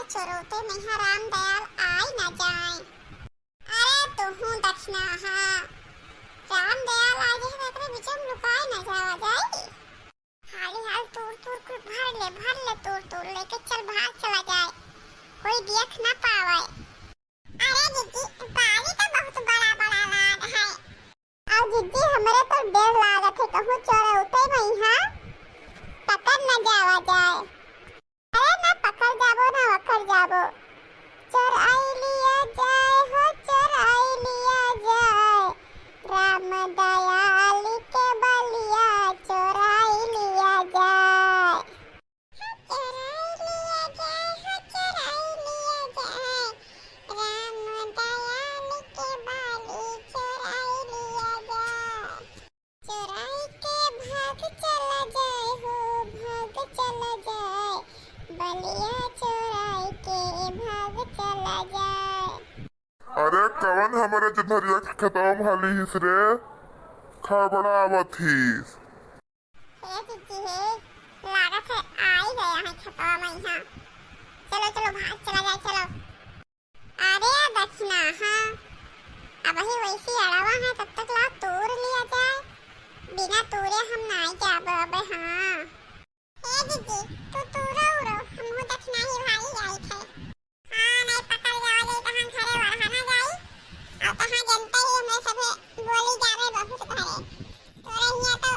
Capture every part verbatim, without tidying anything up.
चोरौते में यहाँ राम दयाल आइ न जाए। अरे तुहूँ दखिनहा, राम दयाल आ जाए तो एकरे बीच में लुकाए न जावा जाई। हाली हाल तूर तूर कुल भर ले, भर ले तूर तूर, लेके चल, भाग चला जाए, कोई देख ना पावे। अरे दीदी, बाली तो बहुत बड़ा बड़ा लाग है। अउ दीदी, हमरे तो डर लागत है, कहूँ चोरौते में यहाँ पकड़ न जावा जाए। अरे ना पकड़ जाबो, ना पकड़ जाबो। चोराई लिया जाए हो, चोराई लिया जाए, राम दयाल के बलिया चोराई लिया जाए। चोराई लिया जाए हो, चोराई लिया जाए, राम दयाल के बाली चोराई लिया जाए। चोराई के भाग चला जाए हो, भाग चला जाए, बलिया चोराई के भाग चला जाए। अरे कवन हमरे जधरिया के खेतवा में हाली हिस रे, खड़बड़ा आवत हिस। हे जीजी हे, लागत है आई गया है खेतवा में यहाँ। चलो चलो भाग चला जाए, चलो। अरे दखिनहा, अबही वैसी अड़वा है, तब तक ला तूर लिया जाए, बिना तूरे हम नाई जाब अबे। हाँ। हे दीदी, तू तूरो उरो, हमहू दखिनही भाई जाइत है। हाँ, नाई पकड़ जावा जाई, तहाँ घरे वरहा ना जाई, अउ तहाँ जनते ही हमरे सभे बोली जावे बहुत घरे। तोरे हियाँ तो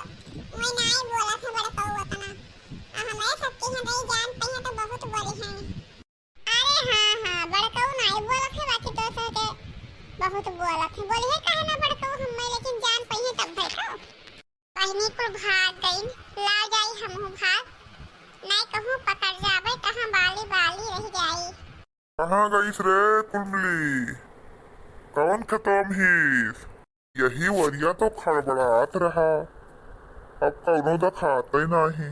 वही नाई बोलत है बड़कऊ अतना, अउ हमरे सबके हियाँ तो जान पइहे तो बहुत बोली हैं। अरे हाँ, हाँ, बड़कऊ नाई बोलत है, बाकी तो सह के बहुत बोलत है। बोली है काहे ना बड़कऊ हम्मे, लेकिन जान पइहे तब है तो। बहिनी कुल भाग गइन, ला जाई हमहू भाग, नाई कहूँ पकड़ जाबे, कहाँ बाली बाली रह जाई। कहाँ गइस रे कुलमली, कवन खेतवा में हिस? यही वरिया तो खड़बड़ात रहा, अब कउनो देखाते नाहीं।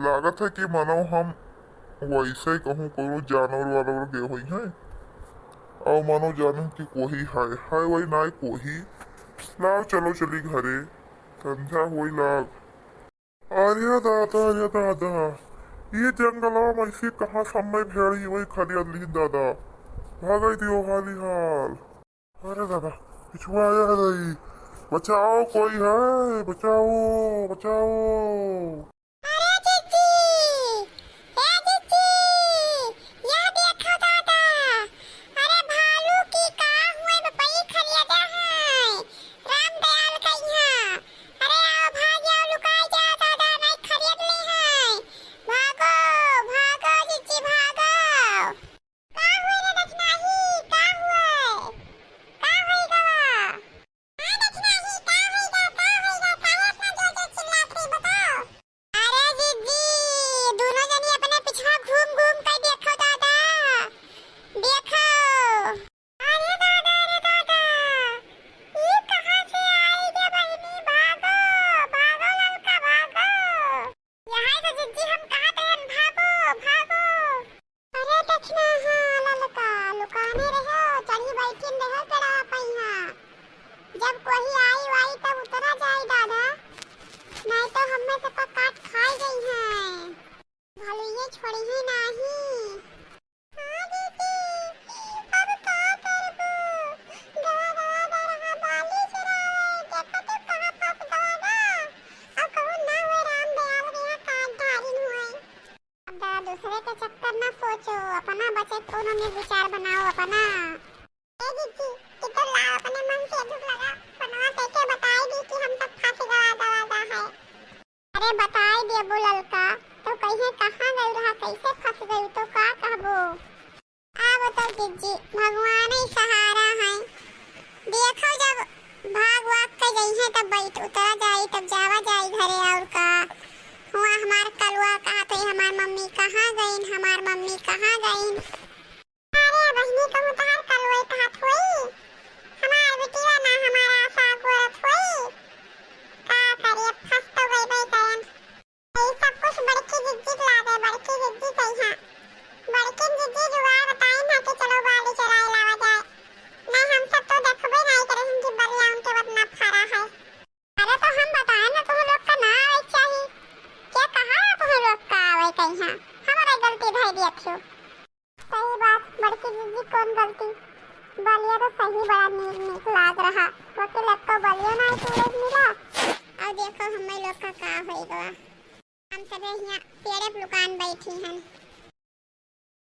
लागत है कि मनो हम वइसे कहूँ कउनो जानवर वानवर गए होइहैं, अउ मनो जानहूँ कि कोही है, है वही नाय कोही। लाव चलो चली घरे, संझा होई लाग। अरे दादा, अरे दादा, ई जंगलवा में ऐसी कहाँ समय भेड़ी वही खरियात लिहिन दादा, भागई दियो हाली हाल। अरे दादा, पिछुआ आया है दाई। बचाओ, कोई है, बचाओ, बचाओ। अरे जीजी, हे जीजी, यह देखो दादा, अरे भालू की का हुए बपई खरियात है, राम दयाल का यहाँ। अरे आओ, भाग जाओ, लुकाई जाओ दादा, नहीं खरियात ली है। भागो, भागो जीजी, भागो। का हुए रे दखिनही, का हुए? का होई गवा? हाँ दखिनही, का होई गा, का होई गा? काहे इतना जोर जोर चिल्लात रही, बताओ? अरे जीजी, दुनो जनी अपने पिछवा घूम घूम के देखो दादा, देखो। अरे दादा, अरे दादा, ई कहाँ से आई गे बहिनी? भागो, भागो ललका, भागो। यहाँ से जीजी हम कहत रहन, भागो, भागो। अरे दखिनहा ललका, लुकाने रहो, चढ़ी बैठिन रहो पेड़वा पइहाँ। जब कोही आई वाई तब उतरा जाई दादा, नहीं तो हम्मे सबका काट खाई गई हैं। भलुइये छोड़िहे नाहीं। हाँ दीदी, अब का करबू? गवा गवा गरहा बाली चुरावे, देखा तू कहाँ फंस गवा गा। अब कहूँ ना हुए राम दयाल के यहाँ काट डारिन हुए। अब दादा दूसरे के चक्कर ना सोचो, अपना बचे कोनो में विचार बनाओ अपना। ए दीदी, ई तो लाओ अपने मन से दुख लगा, फोनवा कइके बताई दी कि हम सब फंस गवा गवा गा है। अरे बताई देबो ललका, तो कहिए कहाँ गई रहा, कैसे फंस गई, तो का कहबो? अब तो जीजी भगवान ही सहारा है। देखो जब भाग वाग के जइहे तब बैठ उतरा जाई, तब जावा जाई घरे और का। हुआ हमार कलुआ कहा थे, हमार मम्मी कहाँ गईन, हमार मम्मी कहाँ गईन। अरे बहिनी, कहूँ तहार कलुआ कहत होई, हमार बिटिया ना हमारा आशा गोरत होई। का करी, अब फंस तो गई बे करन। ई सब कुछ बड़की जिज्जी के लागे, बड़की जिज्जी कही है। बड़की जिज्जी जुगाड़ बताई ना कि चलो बाली चोराए लावा जाए। नहीं हम सब तो देखबे नहीं करे हम कि बलिया उनके बदना फरा है। अरे तो हम बताए ना तुम लोग का ना आवे के चाही। क्या कहा है तुम लोग का आवे कहीं? हमारा गलती धई दिया थियो। बड़की जीजी कौन गलती, बलिया तो सही बड़ा नीक नीक लाग रहा, वके लक्को बलिया ना तूड़े मिला। अब देखो हमें लोग का का होई गवा। हम सभे हियाँ पेड़े पे लुकान बैठी हन।